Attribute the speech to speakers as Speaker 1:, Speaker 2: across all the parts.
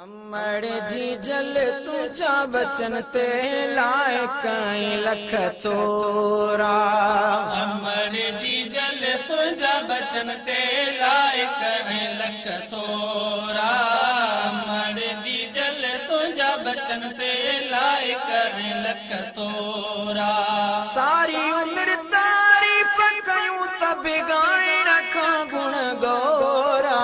Speaker 1: अमर जीजल तुझा बचन ते लाइक ऐं लख थोरा।
Speaker 2: अमर जीजल तुझा बचन ते लाइक ऐं लख थोरा। अमर जीजल तुझा बचन ते लाइक ऐं लख थोरा।
Speaker 1: सारी उम्र तारीफ़ कयूं त बि ॻाइण खां गुण गोरा।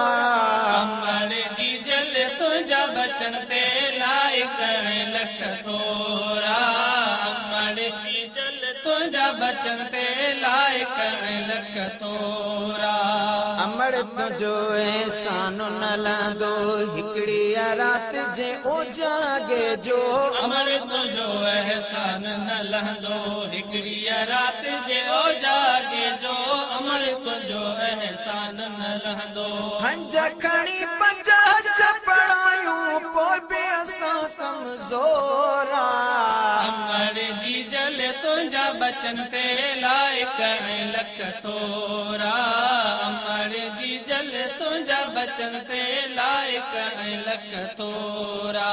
Speaker 2: अमर जीजल तुझा बचन ते लाइक ऐं लख थोरा। अमर जीजल तुझा बचन ते लाइक ऐं लख थोरा।
Speaker 1: अमर तुझो एहसान न लहंदो हिकिड़ी राति जे उजागे जो।
Speaker 2: अमर तुझो एहसान न लहंदो हिकिड़ी राति जे उजागे जो। अमर तुझो एहसान न लहंदो।
Speaker 1: हंज खणी पंज पढ़ायूं पोइ बि असां कमज़ोरा।
Speaker 2: अमर जीजल तुझा बचन ते लाइक ऐं लख थोरा। अमर जीजल तुझा बचन ते लाइक ऐं लख थोरा।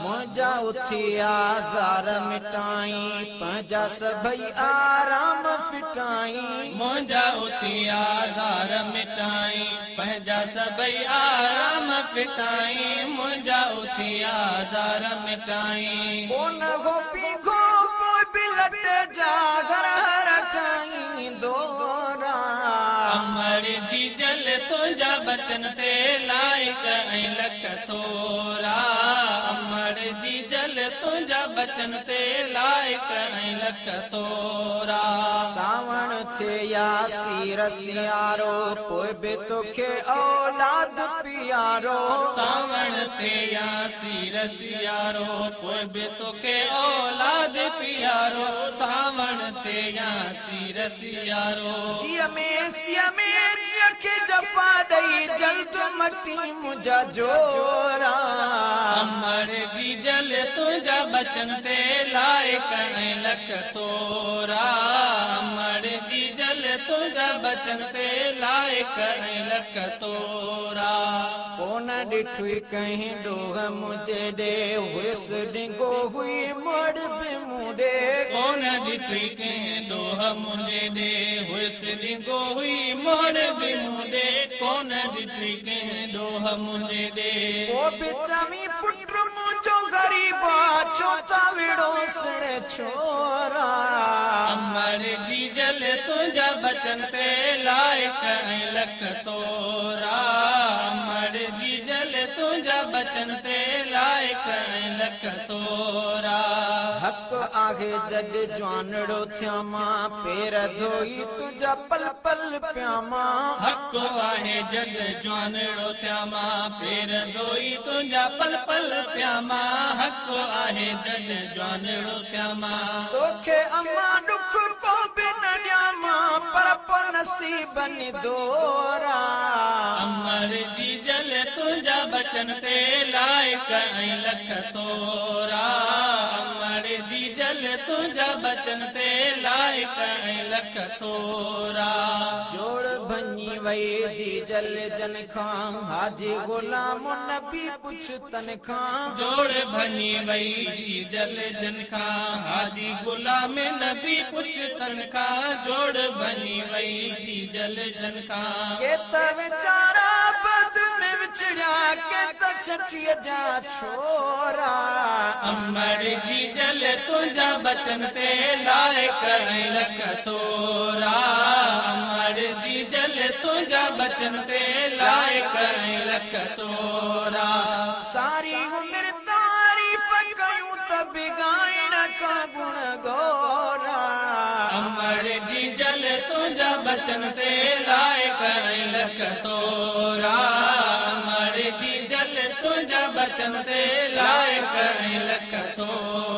Speaker 1: मुंहिंजा उथी आज़ार मिटाई पंहिंजा सभई आराम फिटाई।
Speaker 2: मुंहिंजा उथी आज़ार मिटाई पंहिंजा सभई आराम फिटाई। मुंहिंजा उथी आज़ार मिटाई।
Speaker 1: कोन हो पीघो पोइ बि लटे जा घर ठाहींदो।
Speaker 2: अमर जीजल तुझा बचन ते लाइक ऐं लख थोरा। अमर जीजल तुझा बचन ते लाइक ऐं लख थोरा।
Speaker 1: सावण थिए या सीर सियारो पोइ बि तोखे औलाद पियारो।
Speaker 2: सावण थिए या सीर सियारो पोइ बि तोखे औलाद पियारो। सावण थिए या सीर सियारो।
Speaker 1: जीअ में सीअ में जीअ खे जफ़ा ॾेई जल्द मटी मुंहिंजा जोरा।
Speaker 2: अमर जीजल तुझा बचन ते लाइक ऐं लख थोरा। अमर जीजल तुझा बचन ते लाइक ऐं लख थोरा।
Speaker 1: कोन ॾिठुई कंहिं ॾोह मुंहिंजे ॾे हुयुसि ॾिंगो हुई मड़ बि मूं ॾे।
Speaker 2: कोन ॾिठुई कंहिं ॾोह मुंहिंजे ॾे हुयुसि ॾिंगो हुई मड़ बि मूं ॾे। कोन ॾिठुई कंहिं ॾोह मुंहिंजे ॾे।
Speaker 1: पोइ बि चवी पुट मुंहिंजो ग़रीब आ छो था विड़ो सण छोरा।
Speaker 2: अमर जीजल तुझा बचन ते लाइक ऐं लख थोरा। अमर जीजल तुझा बचन ते लाइक ऐं लख थोरा।
Speaker 1: हक़ आहे जॾहिं जवानड़ो थियां मां पेर धोई तुंहिंजा पल पल पियां मां।
Speaker 2: हक़ आहे जॾहिं जवानड़ो थियां मां पेर धोई तुंहिंजा पल पल पियां मां। हक़ आहे जॾहिं जवानड़ो थियां मां।
Speaker 1: तोखे अम्मा ॾुख को बि न ॾियां मां पर पोइ नसीबनि दोरा।
Speaker 2: अमर जीजल तुंहिंजा बचन ते लाइक ऐं लख थोरा। अमर जीजल तुंहिंजा बचन ते लाइक ऐं लख थोरा।
Speaker 1: जोड़ भञी वई जीजल जन खां हाजी ग़ुलाम नबी पुछ तन खां।
Speaker 2: जोड़ भञी वई जीजल जन खां हाजी ग़ुलाम नबी पुछ तन खां। जोड़ भञी वई जीजल जन खां।
Speaker 1: के त वीचारा बद में विछड़िया के त छठीअ जा छोरा।
Speaker 2: अमर जीजल तुंहिंजा बचन ते लाइक ऐं लख थोरा। अमर जीजल तुंहिंजा बचन ते लाइक ऐं लख थोरा।
Speaker 1: सारी उम्र तारीफ़ कयूं त बि ॻाइण खां गुण गोरा।
Speaker 2: अमर जीजल तुंहिंजा बचन ते लाइक ऐं लख थोरा। अमर जीजल तुंहिंजा बचन ते लाइक ऐं लख थोरा।